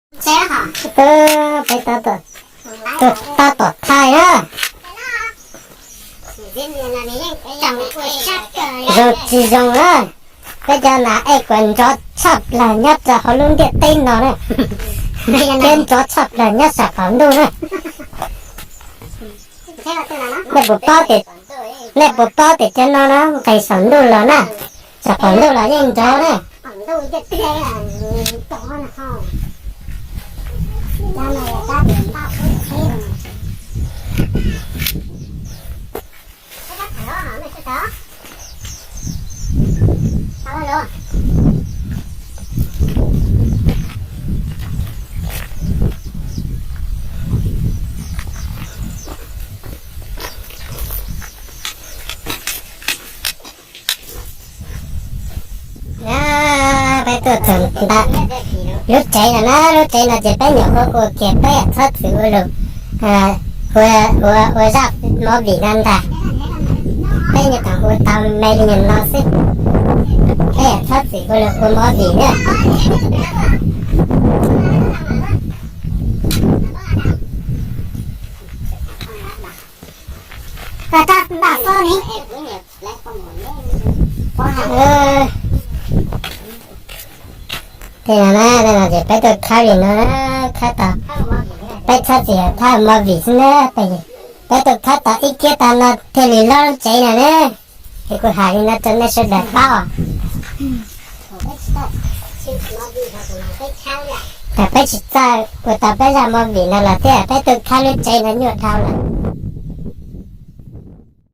Peb tab tom thaij na. Zoo tsis zoo na. Peb cov nas ej kuas nrov tshaj plaws nyob rau hauv lub ntiaj teb no na. Thiab nrov tshaj plaws nyob saum qaum ntuj na. Nej puas paub tias, nej puas paub tias cov no na nqis saum ntuj los na, saum qaum ntuj los yeej nrov na. Peb tuaj txog ntawm lub tsev no na, lub tsev no ces peb nyuam qhuav ua kiag, peb txhob txwm ua lug ua, ua, ua zaj movie no ntag. Peb nyuam qhuav ua tau me li nyuag no xwb. Peb txhob txwm ua lug ua movie na. Tej no na, tej no ces peb tuaj khawb li no na, khawb tau, peb txhob txwm thaj movie xwb na, peb tuaj khawb tau ib kiab tag no thiaj li loj lub tsev no na. Es kuv hais li no rau nej sawv daws paub. Ces peb tsis txawj ua tau peb zaj movie no los thiab, peb tuaj khawb lub tsev no nyuaj dhau lawm.